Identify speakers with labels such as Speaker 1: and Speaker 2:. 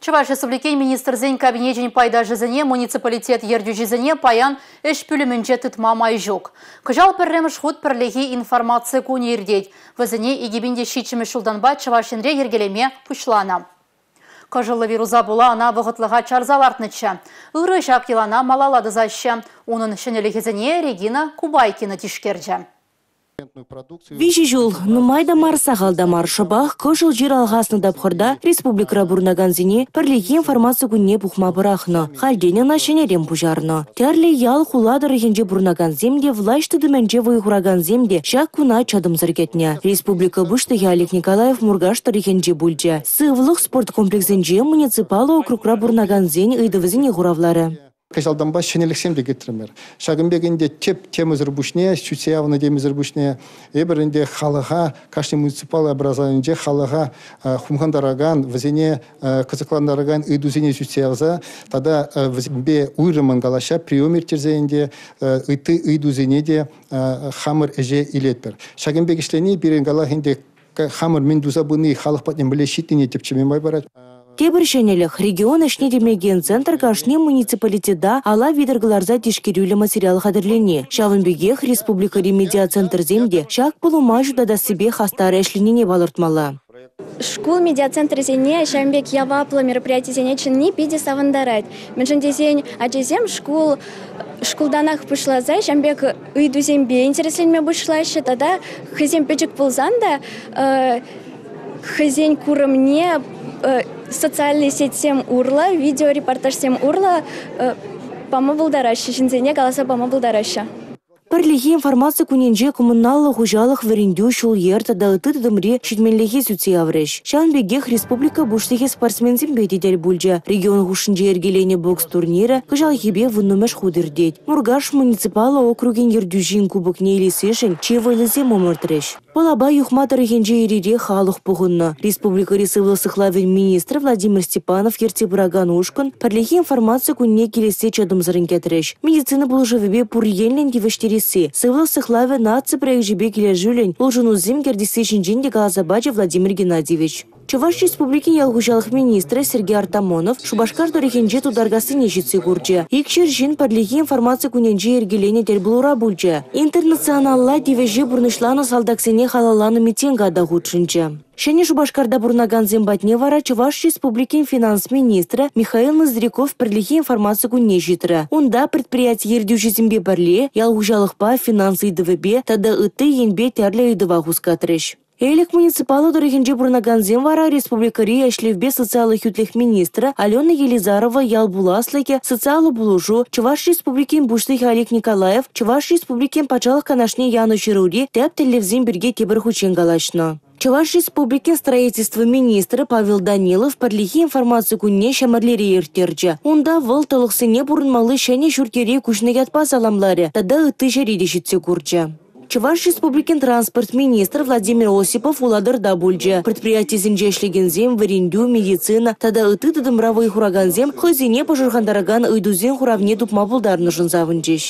Speaker 1: Чӑваш Республикин Министрсен Кабинечӗн пайташӗсене, муниципалитет ертӳҫисене паян ӗҫ пӳлӗмӗнче тытма май ҫук. Кӑҫал пӗрремӗш хут пӗрлехи информаци кунӗ иртет. Вӗсене 2007 ҫултанпа Чӑваш Енре йӗркелеме пуҫланӑ. Кӑшӑллӑ вируса пула ӑна вӑхӑтлӑха чарса лартнӑччӗ. Ырӑ ҫак йӑлана малалла тӑсаҫҫӗ. Унӑн ҫӗнӗлӗхӗсене Регина Кубайкина тишкерчӗ.
Speaker 2: Виҫӗ ҫул нумай та мар, сахал та мар. Шӑпах кӑшӑл чир алхаснӑ тапхӑрта республикӑра пурӑнакансене пӗрлехи информаци кунне пухма пӑрахнӑ. Хальтен ӑна ҫӗнӗрен пуҫарнӑ. Тӗрлӗ ял, хула тӑрӑхӗнче пурӑнакансем те, влаҫ тытӑмӗнче вӑй хуракансем те ҫак куна чӑтӑмсӑр кӗтнӗ. Республика Пуҫлӑхӗ Олег Николаев Муркаш тӑрӑхӗнче пулчӗ. Сывлӑх спорт комплексӗнче муниципаллӑ округра пурӑнакансен ыйтӑвӗсене хуравларӗ.
Speaker 3: Кӑҫалтанпа ҫӗнӗлӗхсем те кӗтрӗмӗр. Ҫакӑн пек ӗнтӗ тӗп темӑсӑр пуҫне, сӳтсе явнӑ темӑсӑр пуҫне, эпир ӗнтӗ халӑха, кашни муниципаллӑ образованинче халӑха хумхантаракан, вӗсене кӑсӑклантаракан ыйтусене сӳтсе явса тата вӗсемпе уйрӑммӑн калаҫса прием ирттерсе ӗнтӗ ытти ыйтусене те хамӑр ӗҫе илетпӗр. Ҫакӑн пек ӗҫлени пирӗн калах ӗнтӗ хамӑр мӗн туса пыни халӑх патне мӗнле ҫитнине тӗпчеме май парать.
Speaker 2: Тепӗр ҫӗнӗлӗх – регион ӗҫне тимлекен центр кашни муниципалитета ала витӗр кӑларса тишкерӳллӗ материал хатӗрлени. Ҫавӑн пекех республикӑри медиацентрсем те ҫак пулӑма ҫутатассипе хастар ӗҫленине палӑртмалла.
Speaker 4: Шкул медиацентрӗсене ҫавӑн пек яваплӑ мероприятисене чӗнни питӗ савӑнтарать. Мӗншӗн тесен ачасем шкул шкултанах пуҫласа ҫавӑн пек ыйтусемпе интересленме пуҫлаҫҫӗ тата хӑйсем пӗчӗк пулсан та хӑйсен курӑмне социальнӑй сетьсем урлӑ, видеорепортажсем урлӑ пама пултараҫҫӗ, ҫынсене каласа пама пултараҫҫӗ.
Speaker 2: Пӗрлехи информаци кунӗнче коммуналлӑ хуҫалӑх, вӗрентӳ, ҫул-йӗр тата ытти тытӑмри ҫитменлӗхе сӳтсе яврӗҫ. Ҫавӑн пекех республика Пуҫлӑхӗ спортсменсемпе те тӗл пулчӗ. Регион хушшинче йӗркеленӗ бокс турнирӗ кӑҫалхипе 10-мӗш хут иртет. Муркаш муниципаллӑ округӗн ертӳҫин кубокне илессишӗн чи вӑйлисем ӑмӑртрӗҫ. Пӑлапа Юхма тӑрӑхӗнче ир-ирех халӑх пухӑннӑ. Республикӑри сывлӑх сыхлавӗн министрӗ Владимир Степанов ертсе пыракан ушкӑн пӗрлехи информаци кунне килессе чӑтӑмсӑррӑн кӗтрӗҫ. Медицина пулӑшӑвӗпе пур енлӗн тивӗҫтересси, сывлӑх сыхлавӗ наци проекчӗпе килӗшӳллӗн улшӑнусем кӗртесси ҫинчен те каласа пачӗ Владимир Геннадьевич. Чӑваш Республикин ял хуҫалӑх министрӗ Сергей Артамонов Шупашкар тӑрӑхӗнчи Тутаркассине ҫитсе курчӗ. 200 ҫын пӗрлехи информаци кунӗнче йӗркеленӗ тӗл пулура пулчӗ. Интернационалла тивӗҫе пурнӑҫланӑ салтаксене халалланӑ митинга та хутшӑнчӗ. Ҫӗнӗ Шупашкарта пурӑнакансем патне вара Чӑваш Республикин финанс министрӗ Михаил Ноздряков пӗрлехи информаци кунне ҫитрӗ. Унта предприяти ертӳҫисемпе пӗрле ял хуҫалӑхпа, финанс ыйтӑвӗпе тата ытти енпе тӗрлӗ ыйтӑва хускатрӗҫ. Элӗк муниципаллӑ тӑрӑхӗнче пурӑнакансем вара республикӑри ӗҫлевпе социаллӑ хӳтлӗх министрӗ Алена Елизарова ял пуласлӑхӗ, социаллӑ пулӑшу, Чӑваш Республикин Пуҫлӑхӗ Олег Николаев Чӑваш Республикин Патшалӑх Канашне янӑ ҫырури тӗп тӗллевсем пирки тепӗр хутчен калаҫнӑ. Чӑваш Республикин строительство министрӗ Павел Данилов пӗрлехи информаци кунне Ҫӗмӗрлере ирттерчӗ. Унта вӑл тӑлӑхсене пурӑнмалли ҫӗнӗ ҫурт-йӗре куҫнӑ ятпа саламларӗ тата ытти ҫӗре те ҫитсе курчӗ. Чӑваш Республикин транспорт министрӗ Владимир Осипов Улатӑрта пулчӗ. Предприятисенче ӗҫлекенсем, вӗрентӳ, медицина тата ытти тытӑмра вӑй хуракансем хӑйсене пӑшӑрхантаракан ыйтусен хуравне тупма пултарнӑшӑн савӑнчӗҫ.